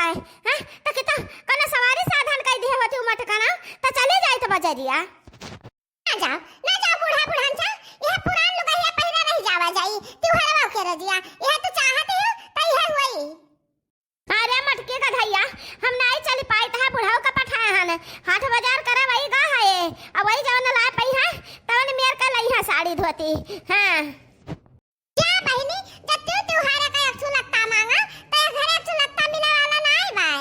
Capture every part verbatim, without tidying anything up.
हाँ, त कि त कौनो सवारी साधन कइ दिहे होती उ मटकनउ, त चली जाइत बजरिया। ना जाओ, ना जाओ बूढ़ा बुढ़ान सा, यह पुरान लुगहिया पहिरे रहि जावा जाई, त्योहारवा के रजिया, यह तो चाहत ही हो, त यह हुई। अरे मटकी गधइया, हम नाई चली पाइत है, बुढ़ऊ का पठाए हन, हाट बाजार करे वही गा है, अब वही जवन ला पइहैं, तवन मेर का लइहैं साड़ी धोती। हाँ। जा बहिनी, जब तू त्योहार का एक ठो लत्ता मांगा, त ए घरे एक ठो लत्ता मिले वाला नाई बाय।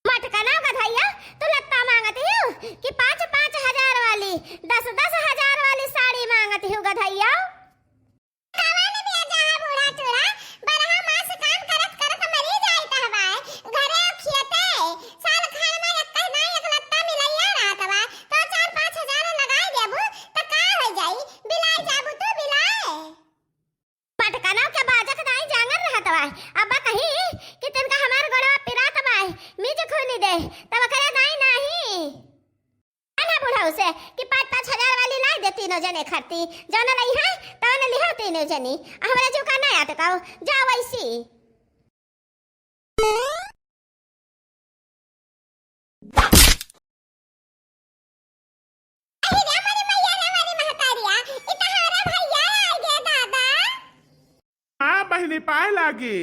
मटकनउ गधइया, तू लत्ता मांगत हिउ कि पाँच पाँच हजार वाली, दस दस हजार वाली साड़ी मांगत हिउ गधइया? कवन में जहाँ बूढ़ा टूढ़ा, बरहा मास काम करत करत मरी जाइत हवाय, घरे खियते, साल खान में एक नाई एक लत्ता मिलइया रहत हवाय, तो चार पाँच हजार लगाइ देबू, त का होइ जाई, बिलाइ जाबू तू बिलाइ। मटकनउ के बाजक नाई जांगर रहत बा। अब्बा कही कि तिनका हमार गोड़वा पिरात बा, मीज खूनी दे, तब ओकरे दाई नाही। कहना बुढ़ऊ से कि पाँच पाँच हजार वाली लाई दे तीनों जने खरती, जौन लइहैं, तौन लिहो तीनों जनी। आ हमरा जुका ना अटकाओ, जा वैसी। अरे रे मोरी मैया रे मोरी महतारिया, ई त हमारा भैया आ गया दादा। हाँ बहिनी, पाए लागी।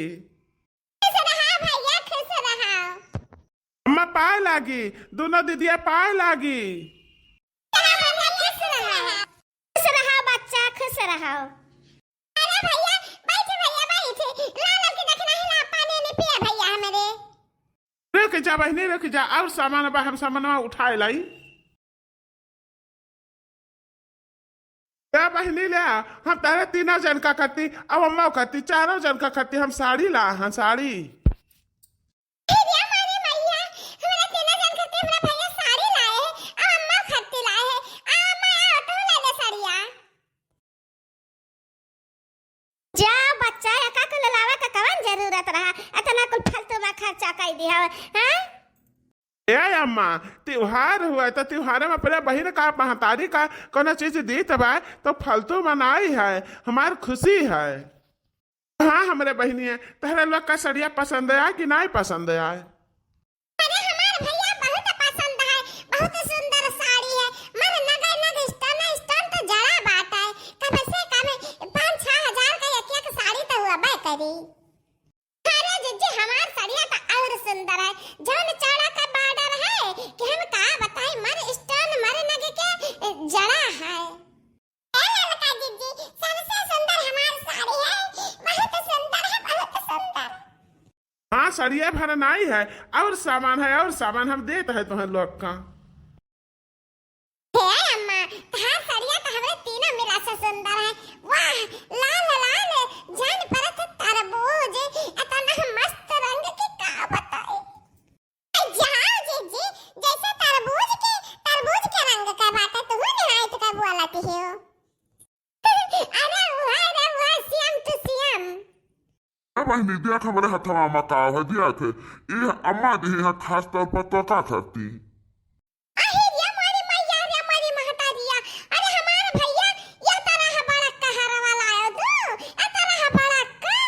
खुश रहा भैया, खुश रहा। अम्मा पाए लागी, दुनो दीदिया पाए लागी। खुश रहा भैया, खुश रहा। खुश रहा बच्चा, खुश रहा। अरे भैया, बैठ भैया, बैठ। ला, ला के देखना है, ला, पानी नहीं पिए भैया हमरे। रुक जा बहिनी, रुक जा, और सामान बा, हम सामानवा उठाए लाई। ले बहिनी ले, हम तारे तीनों जन का खरती, अब अम्मा खरती, चारों जन का खरती हम साड़ी ला, हाँ साड़ी। अरे हमारी मैया, हमरा तीनों जन खरती हमरा भैया साड़ी लाए है, अब अम्मा खरती लाए है, अब अम्मा आओ तू ले ले साड़िया। जा बच्चा, एका कुल लावे का कवन जरूरत रहा? एतना कुल फालतू में खर्चा कइ दिहा, हैं? ए अम्मा, त्योहार हुआ त त्योहार में अपने बहिन का, महतारी का कौनो चीज दीत बा, तो फालतू में नाई है, हमार खुशी है। हाँ, हमरे बहिनिया, तहरे लोग का सड़िया पसंद आय कि नाई पसंद आय? अरे हमार भैया बहुत पसंद है, बहुत सुंदर साड़ी है, मर नगे नग stone stone तो जड़ा बाटे, कम से कम पाँच छह हजार का एक एक साड़ी तो हुआ बे करी। अरे जिज्जी हमार सड़िया तो और सुंदर है, जौन चौड़ा का border है कि हम का बताई, मर stone मर नग के जड़ा है। ए ललका जिज्जी, सबसे सुंदर हमार साड़ी है, बहुत सुंदर है, बहुत सुंदर। हाँ, सड़िया भर नाई है, और सामान है, और सामान हम देत है तुहन लोग का। हे अम्मा, तहार सड़िया तो हमरे तीनों मिला से सुंदर है। वाह, लाल लाल, जान परत तरबूज, इतना मस्त रंग की का बताई। जाओ जीजी, जैसे तरबूज के, तरबूज के रंग के बाटे, तू निहायत का बोलत हो। अरे वाह रे वाह, same to same। ए बहिनी, देख हमरे हथवा में का है, देख। ई अम्मा दिही है खास तौर पर तो का खरती। अरे रे मोरी मैया रे मोरी महतारिया, अरे हमार भैया, यह तरह बड़ा कहरवा लायो तू, ए तरह बड़ा का।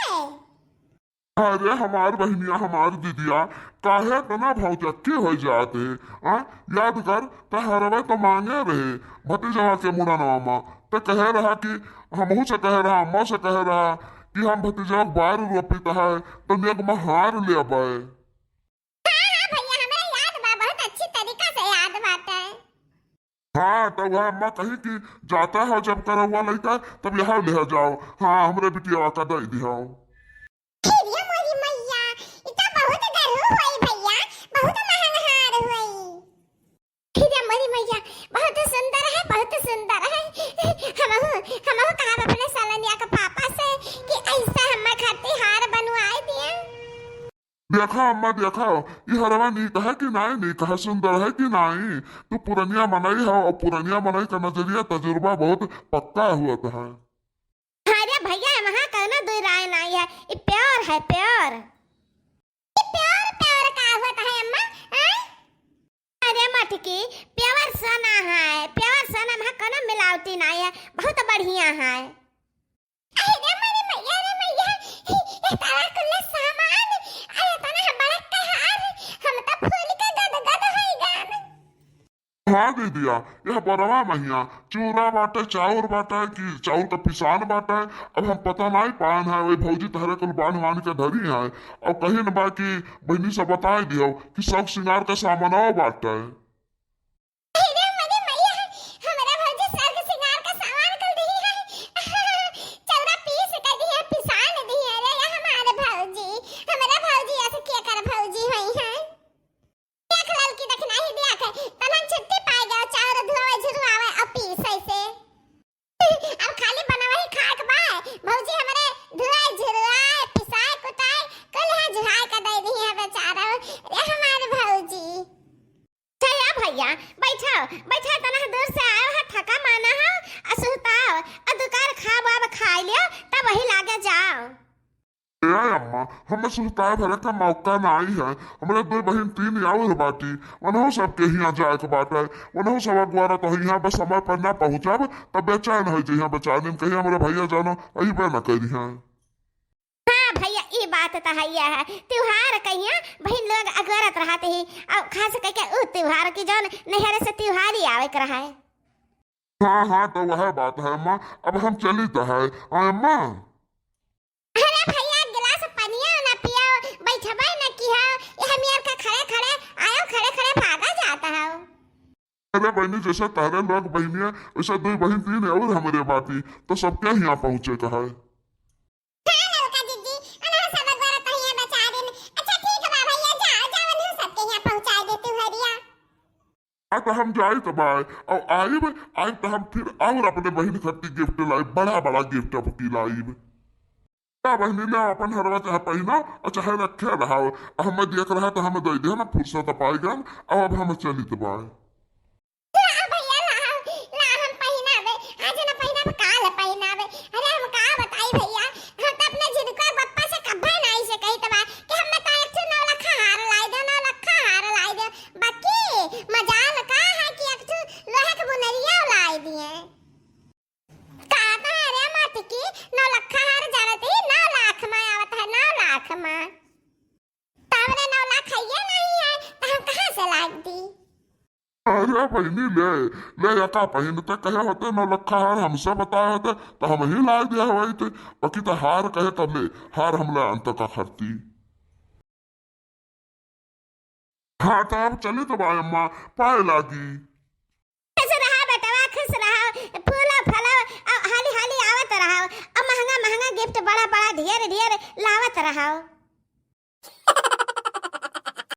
अरे हमार बहिनिया, हमार दीदिया, काहे इतना भौचक्की होइ जात है? आ, याद कर, तहरवे तो मांगे रहे भतीजवा के मुड़नवा मा, त कहे रहा कि हमहू से कहे रहा, अम्मा से कहे रहा कि हम भतीजवा के बार रोपित है, तो नेग में हार लेबे। हाँ, हाँ भैया, हमरा याद बा, बहुत अच्छी तरीका से याद बाटे। हाँ, तब वह अम्मा कही कि जाता है जब करौआ लइका, तब यहाँ ले जाओ। हाँ, हमरे बिटिया का दे दिहाओ। हे रे मोरी मैया, ई तो बहुत गरहू होई भैया, बहुत महंग हार होई। हे रे मोरी मैया, बहुत सुंदर है, बहुत सुंदर है। हमहू, हमहू कहब अपने सलनिया के पापा से कि ऐसा हम्मा खातिर हार बनवाए दिया। देखा अम्मा, देखा, ई हरवा नीक है कि नाई, नीक है, सुंदर है कि नाई? तू पुरनिया मनई हो, और पुरनिया मनई का नजरिया तजुर्बा बहुत पक्का हुआ है। अरे भैया, वहाँ कौनो दुई राय नाई है, ई pure है, pure। ई pure, pure का होत है अम्मा? आय? अरे मटकी, pure सोना है, pure सोना में कौनो मिलावटी नाई है, बहुत बढ़िया है। अरे रे मोरी मैया रे मैया, ई तारा कुल्ले सामान, अरे तना बड़का हाँ दीदिया, यह बरवा महिया चूरा बाटे, चाउर बाटे कि चाउर का पिसान बाटे, अब हम पता नाहीं पाएन है। वही भौजी तहरे कुल बांध बांध के धरी है और कहिन बा कि बहिनी से बताइ दियो कि सब सिंगार का सामानवा बाटे। अरे मरे मैया, हमरा भौजी सर्ग सिंगार का सामान कुल दिही है। चौरा पीस के दिही है, पिसान दिही है रे, या हमारे भौजी, हमरा भौजी ऐसे के कर भौजी होई है। देख ललकी, देख नहीं दिया के, तनन छुट्टी पाए गए, चाउर धुआवे, झुरवावे और पीसे से। अब खाली बनवही खाए के बा, भौजी हमरे धुआए, झुरवाए, पिसाए, कुटाए, कुल है झुराए का दे दिही है बेचारा। रे हमारे भौजी। अच्छा या भैया, बैठो, बैठो, तना दूर से आयो है, थका माना हो, आ सुहताओ, आ दुकार खाब वाब खाइ लियो, तब वही लागे जाओ। ए अम्मा, हमें सुहताए भरे का मौका नाहीं है। हमरे दो बहिन तीन आउर बाटी, उन्हों सबके हियाँ जाए के बाटे। उन्हों सब अगुआरा तो हियाँ बस समय पर ना पहुँचब, तब बेचैन होइ जइहाँ बेचारिन, कहीं हमरे भैया जानो अइबे न करिहाँ। हाँ भैया, ई बात त हइया है। त्योहार कहिया बहिन लोग अगोरत रहत ही, और खास करके उ त्योहार की जौन नैहरे से त्योहार ही आवे के रहा है। हाँ, हाँ, तो वह बात है अम्मा, अब हम चली तो है। हाँ अम्मा। अरे भैया, गिलास पनिया ना पियो, बैठबे न किहो, ये हमियर का खड़े खड़े आयो, खड़े खड़े भागा जाता है। अरे बहिनी, जैसे तहरे लोग बहिनिया, वैसे दुई बहिन तीन और हमरे बाटी, तो सबके हियाँ पहुँचे का है। हाँ ललका जिज्जी, अनहु सब गोरा तहिया बचा दिन। अच्छा ठीक बा भैया, जा, जा, अनहु सबके हियाँ पहुँचाइ दे तू हरिया। हाँ तो हम जाइत बाय, और आइब, आइब तो हम फिर और अपने बहिन खातिर gift लाइब, बड़ा बड़ा gift अब की लाइब। का बहिनी, ले अपन हरवा चाहे पहिना और चाहे रखे रहाओ। हमें दिया के रहा तो हमें दे दे ना, फुर्सत पाई गन। अब, अब हम चलित बाय। ला भैया, ला, ला हम पहिनाबे, आज ना पहिनाबे, काल पहिनाबे। अरे हम का बताई भैया, हम तो अपने झिनका बप्पा से कब्बे नाहीं से कहित बा कि हमें तो एक ठो नौ लखा हार लाई दे, नौ लखा हार लाई दे। बाकी मजाल का है कि एक ठो लोहे के बुनरिया लाई दिए। का तो अरे मत की नौ लखा हार जानत ही, नौ लाख में आवत है, नौ लाख में। तब रे नौ लाख हइये नाहीं है, तो हम कहाँ से लाइ दी? अरे बहिनी, ले, ले, एका पहिन ते कहे होते, नौ लखा हार हमसे बताए होते, तो हम ही लाइ दिया होइत। बाकी तो हार कहे तब ले, हार हम ले अंत का खरती। हाँ, तो अब चलित बाय अम्मा, पाए लागी। खुश रहा बेटवा, खुश रहा, फूला फला, अब हाली हाली आवत रहा, अब महंगा महंगा gift बड़ा बड़ा ढेर ढेर लावत रहा।